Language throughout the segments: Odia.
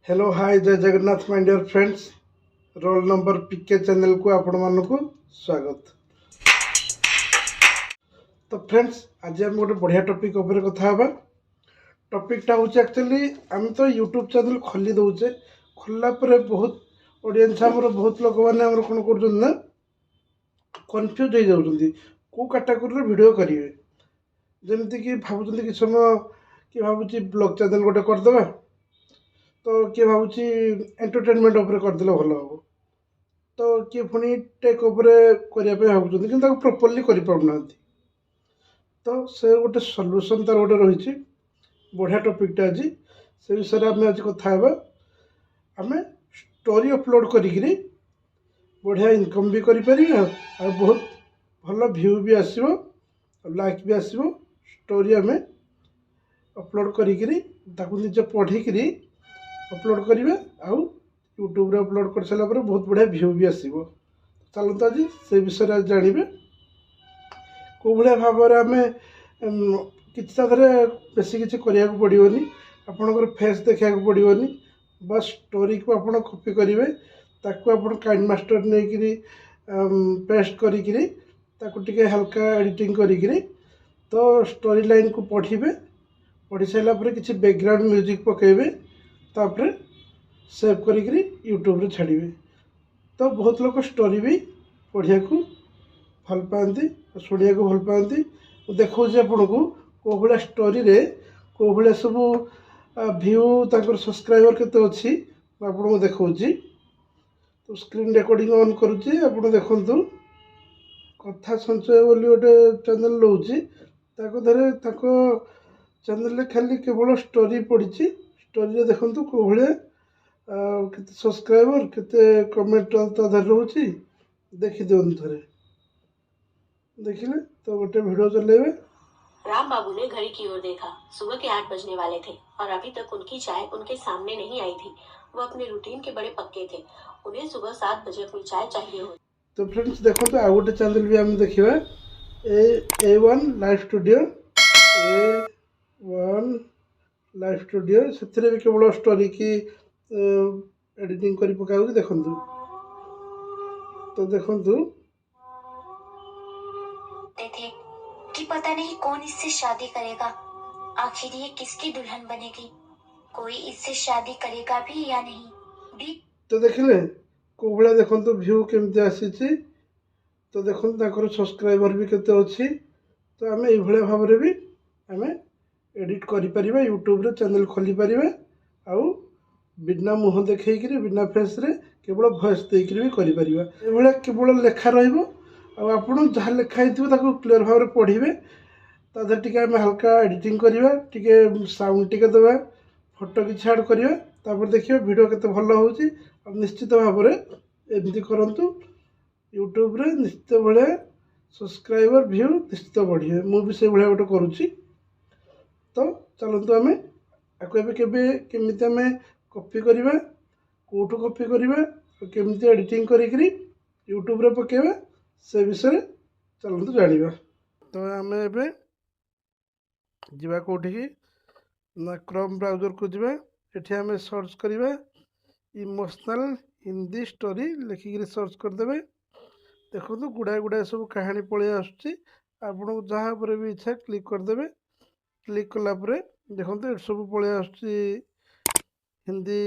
Hello, hi, Jay Jagannath my dear friends. Roll number PK ଚ୍ୟାନେଲକୁ ଆପଣମାନଙ୍କୁ ସ୍ୱାଗତ। ତ ଫ୍ରେଣ୍ଡସ୍, ଆଜି ଆମେ ଗୋଟେ ବଢ଼ିଆ ଟପିକ୍ ଉପରେ କଥା ହେବା। ଟପିକ୍ଟା ହେଉଛି, ଆକ୍ଚୁଆଲି ଆମେ ତ ୟୁଟ୍ୟୁବ୍ ଚ୍ୟାନେଲ୍ ଖୋଲି ଦେଉଛେ। ଖୋଲିଲା ପରେ ବହୁତ ଅଡ଼ିଏନ୍ସ ଆମର, ବହୁତ ଲୋକମାନେ ଆମର କ'ଣ କରୁଛନ୍ତି ନା କନଫ୍ୟୁଜ୍ ହେଇଯାଉଛନ୍ତି, କେଉଁ କାଟାଗୋରୀର ଭିଡ଼ିଓ କରିବେ। ଯେମିତିକି ଭାବୁଛନ୍ତି କିଛି ସମୟ କିଏ ଭାବୁଛି ବ୍ଲଗ୍ ଚ୍ୟାନେଲ୍ ଗୋଟେ କରିଦେବା, ତ କିଏ ଭାବୁଛି ଏଣ୍ଟରଟେନମେଣ୍ଟ ଉପରେ କରିଦେଲେ ଭଲ ହେବ, ତ କିଏ ପୁଣି ଟେକ୍ ଉପରେ କରିବା ପାଇଁ ଭାବୁଛନ୍ତି, କିନ୍ତୁ ତାକୁ ପ୍ରପରଲି କରିପାରୁନାହାନ୍ତି। ତ ସେ ଗୋଟେ ସଲ୍ୟୁସନ୍ ତାର ଗୋଟେ ରହିଛି। ବଢ଼ିଆ ଟପିକ୍ଟା ଆଜି, ସେ ବିଷୟରେ ଆମେ ଆଜି କଥା ହେବା। ଆମେ ଷ୍ଟୋରି ଅପଲୋଡ଼ କରିକିରି ବଢ଼ିଆ ଇନକମ୍ ବି କରିପାରିବା ଆଉ ବହୁତ ଭଲ ଭ୍ୟୁ ବି ଆସିବ, ଲାଇକ୍ ବି ଆସିବ। ଷ୍ଟୋରି ଆମେ ଅପଲୋଡ଼ କରିକିରି ତାକୁ ନିଜେ ପଢ଼ିକିରି ଅପଲୋଡ଼ କରିବା ଆଉ ୟୁଟ୍ୟୁବରେ ଅପଲୋଡ଼ କରିସାରିଲା ପରେ ବହୁତ ବଢ଼ିଆ ଭ୍ୟୁ ବି ଆସିବ। ଚାଲନ୍ତୁ, ଆଜି ସେ ବିଷୟରେ ଆଜି ଜାଣିବେ କେଉଁ ଭଳିଆ ଭାବରେ ଆମେ କିଛି ତା ଦେହରେ ବେଶୀ କିଛି କରିବାକୁ ପଡ଼ିବନି, ଆପଣଙ୍କର ଫେସ୍ ଦେଖିବାକୁ ପଡ଼ିବନି। ବାସ୍, ଷ୍ଟୋରିକୁ ଆପଣ କପି କରିବେ, ତାକୁ ଆପଣ କାଇନ୍ ମାଷ୍ଟର ନେଇକିରି ପେଷ୍ଟ କରିକିରି, ତାକୁ ଟିକେ ହାଲକା ଏଡ଼ିଟିଂ କରିକିରି, ତ ଷ୍ଟୋରି ଲାଇନ୍କୁ ପଢ଼ିବେ। ପଢ଼ି ସାରିଲା ପରେ କିଛି ବ୍ୟାକଗ୍ରାଉଣ୍ଡ ମ୍ୟୁଜିକ୍ ପକାଇବେ, ତାପରେ ସେଭ୍ କରିକିରି ୟୁଟ୍ୟୁବରେ ଛାଡ଼ିବେ। ତ ବହୁତ ଲୋକ ଷ୍ଟୋରି ବି ପଢ଼ିବାକୁ ଭଲ ପାଆନ୍ତି, ଶୁଣିବାକୁ ଭଲ ପାଆନ୍ତି। ମୁଁ ଦେଖାଉଛି ଆପଣଙ୍କୁ କେଉଁ ଭଳିଆ ଷ୍ଟୋରିରେ କେଉଁ ଭଳିଆ ସବୁ ଭ୍ୟୁ, ତାଙ୍କର ସବସ୍କ୍ରାଇବର୍ କେତେ ଅଛି, ମୁଁ ଆପଣଙ୍କୁ ଦେଖାଉଛି। ତ ସ୍କ୍ରିନ୍ ରେକର୍ଡ଼ିଂ ଅନ୍ କରୁଛି, ଆପଣ ଦେଖନ୍ତୁ। କଥା ସଞ୍ଚୟ ବୋଲି ଗୋଟେ ଚ୍ୟାନେଲ୍ ରହୁଛି। ତାକୁ ଧରେ ତାଙ୍କ ଚ୍ୟାନେଲ୍ରେ ଖାଲି କେବଳ ଷ୍ଟୋରି ପଡ଼ିଛି। ଷ୍ଟୋରିରେ ଦେଖନ୍ତୁ କେଉଁ ଭଳିଆ କେତେ ସବସ୍କ୍ରାଇବର୍, କେତେ କମେଣ୍ଟ ତା ଦେହରେ ରହୁଛି। ଦେଖିଦିଅନ୍ତୁ ଥରେ। ଦେଖିଲେ ତ? ଗୋଟେ ଭିଡ଼ିଓ ଚଲେଇବେ। राम बाबू ने घड़ी की ओर देखा। सुबह के 8 बजने वाले थे और अभी तक उनकी चाय उनके सामने नहीं आई थी। वो अपने रूटीन के बड़े पक्के थे। उन्हें सुबह 7 बजे अपनी चाय चाहिए होती। ତ ଫ୍ରେଣ୍ଡସ୍, ଦେଖନ୍ତୁ, ଆଉ ଗୋଟେ ଚ୍ୟାନେଲ୍ ବି ଆମେ ଦେଖିବା, ଏ ୱାନ୍ ଲାଇଭ୍ ଷ୍ଟୁଡ଼ିଓ। ଏ ୱାନ୍ ଲାଇଭ୍ ଷ୍ଟୁଡ଼ିଓ, ସେଥିରେ ବି କେବଳ ଷ୍ଟୋରି କି ଏଡ଼ିଟିଂ କରି ପକାଉଛି। ଦେଖନ୍ତୁ ତ, ଦେଖନ୍ତୁ। थे कि पता नहीं कौन इससे शादी करेगा, आखिर ये किसकी दुल्हन बनेगी, कोई इससे शादी करेगा भी या नहीं भी। ତ ଦେଖିଲେ କେଉଁ ଭଳିଆ? ଦେଖନ୍ତୁ, ଭ୍ୟୁ କେମିତି ଆସିଛି। ତ ଦେଖନ୍ତୁ, ତାଙ୍କର ସବସ୍କ୍ରାଇବର୍ ବି କେତେ ଅଛି। ତ ଆମେ ଏଇଭଳିଆ ଭାବରେ ବି ଆମେ ଏଡ଼ିଟ୍ କରିପାରିବା, ୟୁଟ୍ୟୁବରେ ଚ୍ୟାନେଲ୍ ଖୋଲିପାରିବା ଆଉ ବିନା ମୁହଁ ଦେଖେଇକିରି, ବିନା ଫେସ୍ରେ, କେବଳ ଭଏସ୍ ଦେଇକିରି ବି କରିପାରିବା। ଏଇଭଳିଆ କେବଳ ଲେଖା ରହିବ ଆଉ ଆପଣ ଯାହା ଲେଖା ହେଇଥିବ ତାକୁ କ୍ଲିଅର୍ ଭାବରେ ପଢ଼ିବେ। ତା ଦେହରେ ଟିକେ ଆମେ ହାଲକା ଏଡ଼ିଟିଂ କରିବା, ଟିକେ ସାଉଣ୍ଡ ଟିକେ ଦେବା, ଫଟୋ କିଛି ଆଡ଼୍ କରିବା, ତାପରେ ଦେଖିବା ଭିଡ଼ିଓ କେତେ ଭଲ ହେଉଛି। ଆଉ ନିଶ୍ଚିତ ଭାବରେ ଏମିତି କରନ୍ତୁ, ୟୁଟ୍ୟୁବରେ ନିଶ୍ଚିତ ଭଳିଆ ସବସ୍କ୍ରାଇବର୍, ଭ୍ୟୁ ନିଶ୍ଚିତ ବଢ଼ିବେ। ମୁଁ ବି ସେଇଭଳିଆ ଗୋଟେ କରୁଛି। ତ ଚାଲନ୍ତୁ, ଆମେ ଆକୁ ଏବେ କେବେ କେମିତି ଆମେ କପି କରିବା, କେଉଁଠୁ କପି କରିବା ଆଉ କେମିତି ଏଡ଼ିଟିଂ କରିକିରି ୟୁଟ୍ୟୁବରେ ପକାଇବା, ସେ ବିଷୟରେ ଚାଲନ୍ତୁ ଜାଣିବା। ତ ଆମେ ଏବେ ଯିବା କେଉଁଠିକି ନା କ୍ରୋମ୍ ବ୍ରାଉଜରକୁ ଯିବା। ଏଠି ଆମେ ସର୍ଚ୍ଚ କରିବା, ଇମୋସନାଲ୍ ହିନ୍ଦୀ ଷ୍ଟୋରି ଲେଖିକିରି ସର୍ଚ୍ଚ କରିଦେବେ। ଦେଖନ୍ତୁ, ଗୁଡ଼ାଏ ଗୁଡ଼ାଏ ସବୁ କାହାଣୀ ପଳେଇ ଆସୁଛି। ଆପଣଙ୍କୁ ଯାହା ଉପରେ ବି ଇଚ୍ଛା କ୍ଲିକ୍ କରିଦେବେ। କ୍ଲିକ୍ କଲା ପରେ ଦେଖନ୍ତୁ, ଏଠି ସବୁ ପଳେଇ ଆସୁଛି, ହିନ୍ଦୀ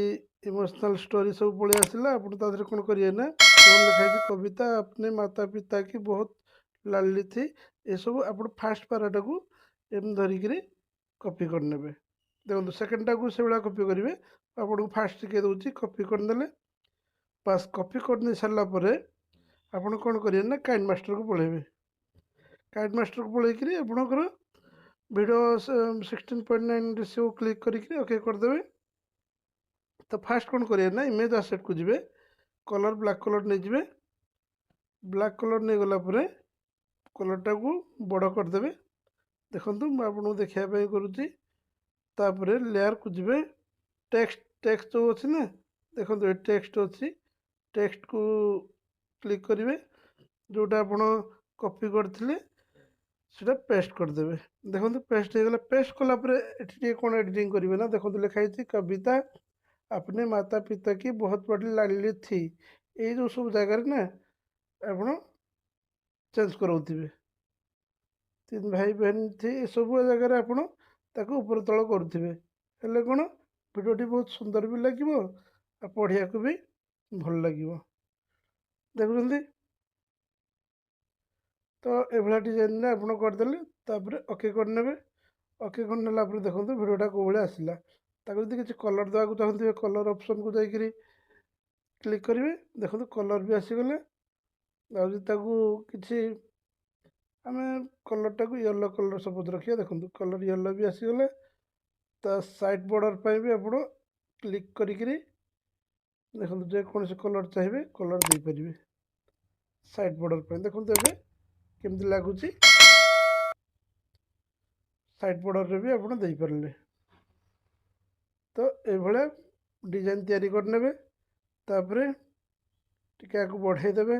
ଇମୋସନାଲ୍ ଷ୍ଟୋରି ସବୁ ପଳେଇ ଆସିଲା। ଆପଣ ତା ଦେହରେ କ'ଣ କରିବେ ନା କ'ଣ ଲେଖା ହେଇଛି, "कविता अपने माता पिता की बहुत लाडली थी", ଏସବୁ ଆପଣ ଫାଷ୍ଟ ପାରାଟାକୁ ଏମିତି ଧରିକିରି କପି କରିନେବେ। ଦେଖନ୍ତୁ, ସେକେଣ୍ଡଟାକୁ ସେଭଳିଆ କପି କରିବେ। ଆପଣଙ୍କୁ ଫାଷ୍ଟ ଶିଖେଇ ଦେଉଛି। କପି କରିନେଲେ, ବାସ୍, କପି କରିନେଇ ସାରିଲା ପରେ ଆପଣ କ'ଣ କରିବେ ନା କାଇନ୍ ମାଷ୍ଟରକୁ ପଳେଇବେ। କାଇନ୍ ମାଷ୍ଟରକୁ ପଳେଇକିରି ଆପଣଙ୍କର ଭିଡ଼ିଓ 16.9 ରେସିଓ କ୍ଲିକ୍ କରିକିରି ଓକେ କରିଦେବେ। ତ ଫାଷ୍ଟ କ'ଣ କରିବେ ନା ଇମେଜ୍ ଆସେଟ୍କୁ ଯିବେ, କଲର୍ ବ୍ଲାକ୍ କଲର୍ ନେଇଯିବେ। ବ୍ଲାକ୍ କଲର୍ ନେଇଗଲା ପରେ କଲର୍ଟାକୁ ବଡ଼ କରିଦେବେ। ଦେଖନ୍ତୁ, ମୁଁ ଆପଣଙ୍କୁ ଦେଖିବା ପାଇଁ କରୁଛି। ତାପରେ ଲେୟାରକୁ ଯିବେ, ଟେକ୍ସଟ। ଟେକ୍ସଟ ଯେଉଁ ଅଛି ନା, ଦେଖନ୍ତୁ, ଏ ଟେକ୍ସଟ ଅଛି, ଟେକ୍ସଟକୁ କ୍ଲିକ୍ କରିବେ। ଯେଉଁଟା ଆପଣ କପି କରିଥିଲେ ସେଇଟା ପେଷ୍ଟ କରିଦେବେ। ଦେଖନ୍ତୁ, ପେଷ୍ଟ ହେଇଗଲା। ପେଷ୍ଟ କଲା ପରେ ଏଠି ଟିକେ କ'ଣ ଏଡ଼ିଟିଂ କରିବେ ନା ଦେଖନ୍ତୁ, ଲେଖା ହେଇଛି "कविता अपने माता पिता की बहुत बड़ी लाडली थी। ଏଇ ଯେଉଁ ସବୁ ଜାଗାରେ ନା ଆପଣ ଚେଞ୍ଜ କରାଉଥିବେ। ତିନି ଭାଇ बहन थी, ଏସବୁ ଜାଗାରେ ଆପଣ ତାକୁ ଉପର ତଳ କରୁଥିବେ। ହେଲେ କ'ଣ ଭିଡ଼ିଓଟି ବହୁତ ସୁନ୍ଦର ବି ଲାଗିବ ଆଉ ପଢ଼ିବାକୁ ବି ଭଲ ଲାଗିବ। ଦେଖୁଛନ୍ତି ତ, ଏଭଳିଆ ଡିଜାଇନରେ ଆପଣ କରିଦେଲେ, ତାପରେ ଓକେ କରିନେବେ। ଓକେ କରିନେଲା ପରେ ଦେଖନ୍ତୁ ଭିଡ଼ିଓଟା କେଉଁ ଭଳିଆ ଆସିଲା। ତାକୁ ଯଦି କିଛି କଲର୍ ଦେବାକୁ ଚାହୁଁଥିବେ, କଲର୍ ଅପସନ୍କୁ ଯାଇକରି କ୍ଲିକ୍ କରିବେ। ଦେଖନ୍ତୁ, କଲର୍ ବି ଆସିଗଲା। ଆଉ ଯଦି ତାକୁ କିଛି ଆମେ କଲର୍ଟାକୁ ୟେଲୋ କଲର୍ ସପୋଜ୍ ରଖିବା, ଦେଖନ୍ତୁ କଲର୍ ୟେଲୋ ବି ଆସିଗଲା। ତା ସାଇଡ଼୍ ବର୍ଡ଼ର୍ ପାଇଁ ବି ଆପଣ କ୍ଲିକ୍ କରିକିରି ଦେଖନ୍ତୁ ଯେକୌଣସି କଲର୍ ଚାହିଁବେ କଲର୍ ଦେଇପାରିବେ ସାଇଡ଼୍ ବର୍ଡ଼ର୍ ପାଇଁ। ଦେଖନ୍ତୁ ଏବେ କେମିତି ଲାଗୁଛି। ସାଇଡ଼୍ ବର୍ଡ଼ର୍ରେ ବି ଆପଣ ଦେଇପାରିଲେ। ତ ଏଇଭଳିଆ ଡିଜାଇନ୍ ତିଆରି କରିନେବେ, ତାପରେ ଟିକେ ଆକୁ ବଢ଼େଇ ଦେବେ।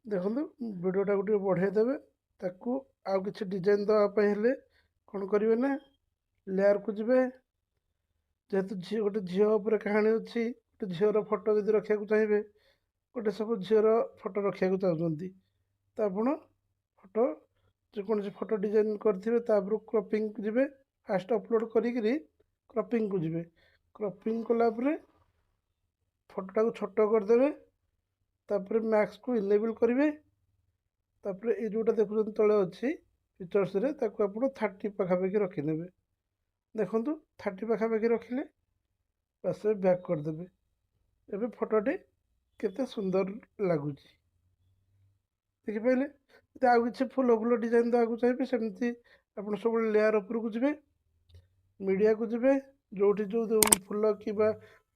ଦେଖନ୍ତୁ, ଭିଡ଼ିଓଟାକୁ ଟିକେ ବଢ଼େଇ ଦେବେ। ତାକୁ ଆଉ କିଛି ଡିଜାଇନ୍ ଦେବା ପାଇଁ ହେଲେ କ'ଣ କରିବେ ନା ଲେୟାରକୁ ଯିବେ। ଯେହେତୁ ଝିଅ, ଗୋଟେ ଝିଅ ଉପରେ କାହାଣୀ ଅଛି, ଗୋଟେ ଝିଅର ଫଟୋ ଯଦି ରଖିବାକୁ ଚାହିଁବେ, ଗୋଟେ ସବୁ ଝିଅର ଫଟୋ ରଖିବାକୁ ଚାହୁଁଛନ୍ତି, ତ ଆପଣ ଫଟୋ ଯେକୌଣସି ଫଟୋ ଡିଜାଇନ୍ କରିଥିବେ, ତାପରେ କ୍ରପିଂକୁ ଯିବେ। ଫାଷ୍ଟ ଅପଲୋଡ଼ କରିକିରି କ୍ରପିଂକୁ ଯିବେ। କ୍ରପିଂ କଲା ପରେ ଫଟୋଟାକୁ ଛୋଟ କରିଦେବେ। ତାପରେ ମାସ୍କକୁ ଇନେବଲ୍ କରିବେ। ତାପରେ ଏଇ ଯେଉଁଟା ଦେଖୁଛନ୍ତି ତଳେ ଅଛି ଫିଚର୍ସରେ, ତାକୁ ଆପଣ 30 ପାଖାପାଖି ରଖିନେବେ। ଦେଖନ୍ତୁ, 30 ପାଖାପାଖି ରଖିଲେ, ବାସ୍, ବ୍ୟାକ୍ କରିଦେବେ। ଏବେ ଫଟୋଟି କେତେ ସୁନ୍ଦର ଲାଗୁଛି ଦେଖିପାରିଲେ। ଯଦି ଆଉ କିଛି ଫୁଲ ଫୁଲ ଡିଜାଇନ୍ ଦେବାକୁ ଚାହିଁବେ, ସେମିତି ଆପଣ ସବୁବେଳେ ଲେୟାର୍ ଉପରକୁ ଯିବେ, ମିଡ଼ିଆକୁ ଯିବେ, ଯେଉଁଠି ଯେଉଁ ଯେଉଁ ଫୁଲ କିମ୍ବା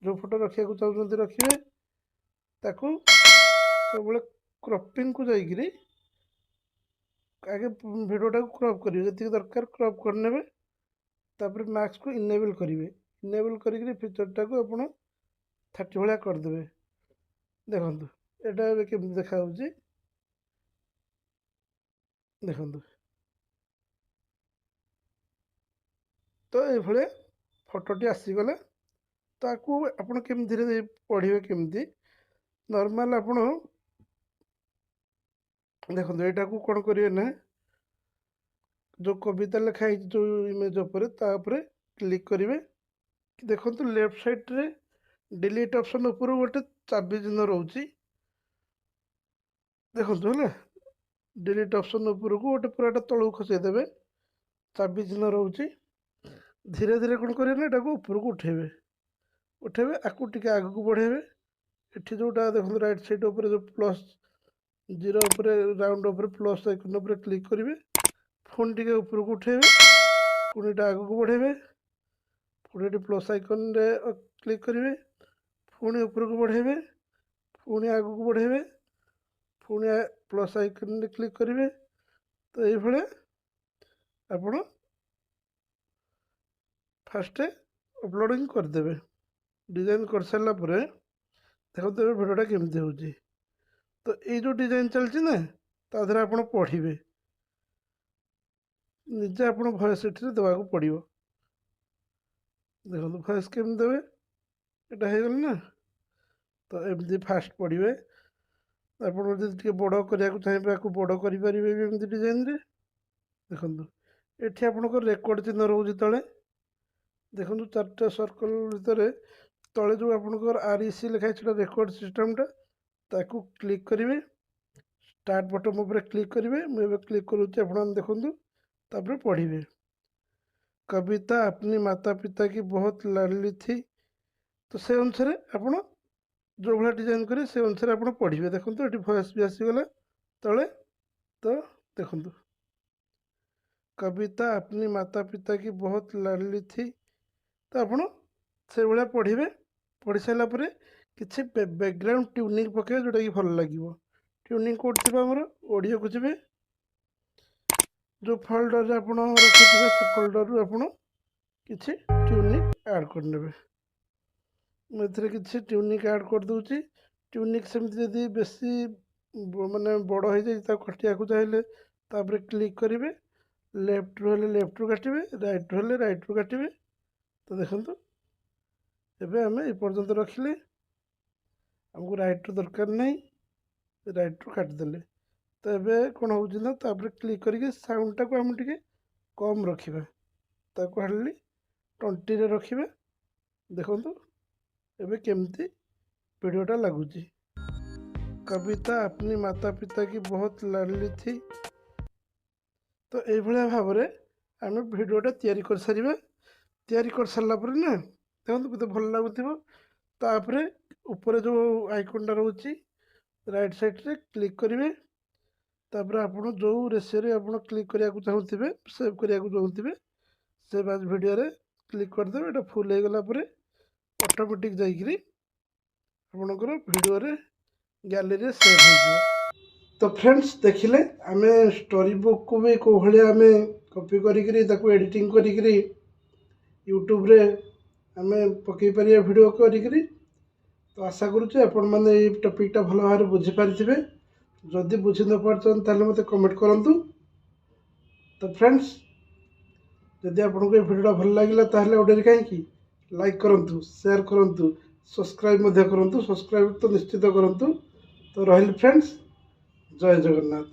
ଯେଉଁ ଫଟୋ ରଖିବାକୁ ଚାହୁଁଛନ୍ତି ରଖିବେ। ତାକୁ ସବୁବେଳେ କ୍ରପିଂକୁ ଯାଇକିରି ଆଗେ ଭିଡ଼ିଓଟାକୁ କ୍ରପ୍ କରିବେ, ଯେତିକି ଦରକାର କ୍ରପ୍ କରିନେବେ। ତାପରେ ମାସ୍କକୁ ଇନେବଲ୍ କରିବେ। ଇନେବଲ୍ କରିକିରି ଫିଚର୍ଟାକୁ ଆପଣ 30 ଭଳିଆ କରିଦେବେ। ଦେଖନ୍ତୁ ଏଇଟା ଏବେ କେମିତି ଦେଖାଯାଉଛି। ଦେଖନ୍ତୁ ତ, ଏଇଭଳିଆ ଫଟୋଟି ଆସିଗଲା। ତାକୁ ଆପଣ କେମିତି ଧୀରେ ପଢ଼ିବେ, କେମିତି ନର୍ମାଲ୍ ଆପଣ ଦେଖନ୍ତୁ। ଏଇଟାକୁ କ'ଣ କରିବେ ନା ଯେଉଁ କବିତା ଲେଖା ହେଇଛି ଯେଉଁ ଇମେଜ୍ ଉପରେ, ତା ଉପରେ କ୍ଲିକ୍ କରିବେ। ଦେଖନ୍ତୁ, ଲେଫ୍ଟ ସାଇଡ଼୍ରେ ଡିଲିଟ୍ ଅପସନ୍ ଉପରୁ ଗୋଟେ ଚାବି ଚିହ୍ନ ରହୁଛି। ଦେଖନ୍ତୁ, ହେଲା ଡିଲିଟ୍ ଅପସନ୍ ଉପରକୁ ଗୋଟେ ପୁରାଟା ତଳକୁ ଖସେଇ ଦେବେ, ଚାବି ଚିହ୍ନ ରହୁଛି। ଧୀରେ ଧୀରେ କ'ଣ କରିବେ ନା ଏଟାକୁ ଉପରକୁ ଉଠେଇବେ, ଉଠେଇବେ, ଆକୁ ଟିକେ ଆଗକୁ ବଢ଼େଇବେ। ଏଠି ଯେଉଁଟା ଦେଖନ୍ତୁ, ରାଇଟ୍ ସାଇଡ଼୍ ଉପରେ ଯେଉଁ ପ୍ଲସ୍ ଜିରୋ ଉପରେ, ରାଉଣ୍ଡ ଉପରେ ପ୍ଲସ୍ ଆଇକନ୍ ଉପରେ କ୍ଲିକ୍ କରିବେ। ପୁଣି ଟିକେ ଉପରକୁ ଉଠେଇବେ, ପୁଣି ଏଇଟା ଆଗକୁ ବଢ଼େଇବେ, ପୁଣି ଏଠି ପ୍ଲସ୍ ଆଇକନ୍ରେ କ୍ଲିକ୍ କରିବେ, ପୁଣି ଉପରକୁ ବଢ଼େଇବେ, ପୁଣି ଆଗକୁ ବଢ଼େଇବେ, ପୁଣି ପ୍ଲସ୍ ଆଇକନ୍ରେ କ୍ଲିକ୍ କରିବେ। ତ ଏଇଭଳିଆ ଆପଣ ଫାଷ୍ଟ ଅପଲୋଡ଼ିଂ କରିଦେବେ। ଡିଜାଇନ୍ କରିସାରିଲା ପରେ ଦେଖନ୍ତୁ ଏବେ ଭିଡ଼ିଓଟା କେମିତି ହେଉଛି। ତ ଏଇ ଯେଉଁ ଡିଜାଇନ୍ ଚାଲିଛି ନା, ତା ଦେହରେ ଆପଣ ପଢ଼ିବେ ନିଜେ, ଆପଣ ଭଏସ୍ ଏଠିରେ ଦେବାକୁ ପଡ଼ିବ। ଦେଖନ୍ତୁ ଭଏସ୍ କେମିତି ଦେବେ। ଏଇଟା ହେଇଗଲା ନା, ତ ଏମିତି ଫାଷ୍ଟ ପଢ଼ିବେ। ଆପଣ ଯଦି ଟିକେ ବଡ଼ କରିବାକୁ ଚାହିଁବେ, ଆକୁ ବଡ଼ କରିପାରିବେ ବି ଏମିତି ଡିଜାଇନରେ। ଦେଖନ୍ତୁ, ଏଠି ଆପଣଙ୍କର ରେକର୍ଡ଼ ଚିହ୍ନ ରହୁଛି ତଳେ। ଦେଖନ୍ତୁ, ଚାରିଟା ସର୍କଲ୍ ଭିତରେ ତଳେ ଯେଉଁ ଆପଣଙ୍କର REC ଲେଖା ହେଇଛି, ସେଟା ରେକର୍ଡ଼ ସିଷ୍ଟମ୍ଟା। ତାକୁ କ୍ଲିକ୍ କରିବେ, ଷ୍ଟାର୍ଟ ବଟନ୍ ଉପରେ କ୍ଲିକ୍ କରିବେ। ମୁଁ ଏବେ କ୍ଲିକ୍ କରୁଛି, ଆପଣମାନେ ଦେଖନ୍ତୁ, ତାପରେ ପଢ଼ିବେ। कविता अपनी माता पिता की बहुत लाडली थी। ତ ସେ ଅନୁସାରେ ଆପଣ ଯେଉଁ ଭଳିଆ ଡିଜାଇନ୍ କରିବେ, ସେ ଅନୁସାରେ ଆପଣ ପଢ଼ିବେ। ଦେଖନ୍ତୁ, ଏଠି ଭଏସ୍ ବି ଆସିଗଲା ତଳେ। ତ ଦେଖନ୍ତୁ, कविता अपनी माता पिता की बहुत लाडली थी। ତ ଆପଣ ସେଇଭଳିଆ ପଢ଼ିବେ। ପଢ଼ି ସାରିଲା ପରେ କିଛି ବ୍ୟାକଗ୍ରାଉଣ୍ଡ ଟ୍ୟୁନିଂ ପକାଇବେ, ଯେଉଁଟାକି ଭଲ ଲାଗିବ। ଟ୍ୟୁନିଂ କେଉଁଠି ଥିବ ଆମର? ଅଡ଼ିଓକୁ ଯିବେ, ଯେଉଁ ଫୋଲ୍ଡରରେ ଆପଣ ରଖିଥିବେ, ସେ ଫୋଲ୍ଡରରୁ ଆପଣ କିଛି ଟ୍ୟୁନିଂ ଆଡ଼୍ କରିନେବେ। ମୁଁ ଏଥିରେ କିଛି ଟ୍ୟୁନିଂ ଆଡ଼୍ କରିଦେଉଛି। ଟ୍ୟୁନିଂ ସେମିତି ଯଦି ବେଶୀ ମାନେ ବଡ଼ ହେଇଯାଇଛି, ତାକୁ କାଟିବାକୁ ଚାହିଁଲେ ତାପରେ କ୍ଲିକ୍ କରିବେ। ଲେଫ୍ଟରୁ ହେଲେ ଲେଫ୍ଟରୁ କାଟିବେ, ରାଇଟ୍ରୁ ହେଲେ ରାଇଟ୍ରୁ କାଟିବେ। ତ ଦେଖନ୍ତୁ, ଏବେ ଆମେ ଏ ପର୍ଯ୍ୟନ୍ତ ରଖିଲେ, ଆମକୁ ରାଇଟ୍ରୁ ଦରକାର ନାହିଁ, ରାଇଟ୍ରୁ କାଟିଦେଲେ। ତ ଏବେ କ'ଣ ହେଉଛି ନା, ତାପରେ କ୍ଲିକ୍ କରିକି ସାଉଣ୍ଡଟାକୁ ଆମେ ଟିକେ କମ୍ ରଖିବା, ତାକୁ ହାର୍ଡ଼ଲି 20ରେ ରଖିବା। ଦେଖନ୍ତୁ ଏବେ କେମିତି ଭିଡ଼ିଓଟା ଲାଗୁଛି। କବିତା अपनी माता पिता की बहुत लाडली थी। ତ ଏଇଭଳିଆ ଭାବରେ ଆମେ ଭିଡ଼ିଓଟା ତିଆରି କରିସାରିବା। ତିଆରି କରିସାରିଲା ପରେ ନା ଦେଖନ୍ତୁ କେତେ ଭଲ ଲାଗୁଥିବ। ତାପରେ ଉପରେ ଯେଉଁ ଆଇକନ୍ଟା ରହୁଛି ରାଇଟ୍ ସାଇଡ଼୍ରେ, କ୍ଲିକ୍ କରିବେ। ତାପରେ ଆପଣ ଯେଉଁ ରେସିଓରେ ଆପଣ କ୍ଲିକ୍ କରିବାକୁ ଚାହୁଁଥିବେ, ସେଭ୍ କରିବାକୁ ଚାହୁଁଥିବେ, ସେଭ୍ ଆଜ୍ ଭିଡ଼ିଓରେ କ୍ଲିକ୍ କରିଦେବେ। ଏଇଟା ଫୁଲ୍ ହେଇଗଲା ପରେ ଅଟୋମେଟିକ୍ ଯାଇକିରି ଆପଣଙ୍କର ଭିଡ଼ିଓରେ ଗ୍ୟାଲେରୀରେ ସେଭ୍ ହେଇଯିବ। ତ ଫ୍ରେଣ୍ଡସ୍, ଦେଖିଲେ ଆମେ ଷ୍ଟୋରି ବୁକ୍କୁ ବି କେଉଁ ଭଳିଆ ଆମେ କପି କରିକିରି ତାକୁ ଏଡ଼ିଟିଂ କରିକିରି ୟୁଟ୍ୟୁବରେ ଆମେ ପକାଇ ପାରିବା ଭିଡ଼ିଓ କରିକିରି। ତ ଆଶା କରୁଛି ଆପଣମାନେ ଏଇ ଟପିକ୍ଟା ଭଲ ଭାବରେ ବୁଝିପାରିଥିବେ। ଯଦି ବୁଝି ନ ପାରୁଛନ୍ତି, ତାହେଲେ ମୋତେ କମେଣ୍ଟ କରନ୍ତୁ। ତ ଫ୍ରେଣ୍ଡସ୍, ଯଦି ଆପଣଙ୍କୁ ଏ ଭିଡ଼ିଓଟା ଭଲ ଲାଗିଲା, ତାହେଲେ ଆଉ ଡେରି କାହିଁକି? ଲାଇକ୍ କରନ୍ତୁ, ସେୟାର କରନ୍ତୁ, ସବସ୍କ୍ରାଇବ୍ ମଧ୍ୟ କରନ୍ତୁ। ସବସ୍କ୍ରାଇବ୍ ତ ନିଶ୍ଚିତ କରନ୍ତୁ। ତ ରହିଲି ଫ୍ରେଣ୍ଡସ୍, ଜୟ ଜଗନ୍ନାଥ।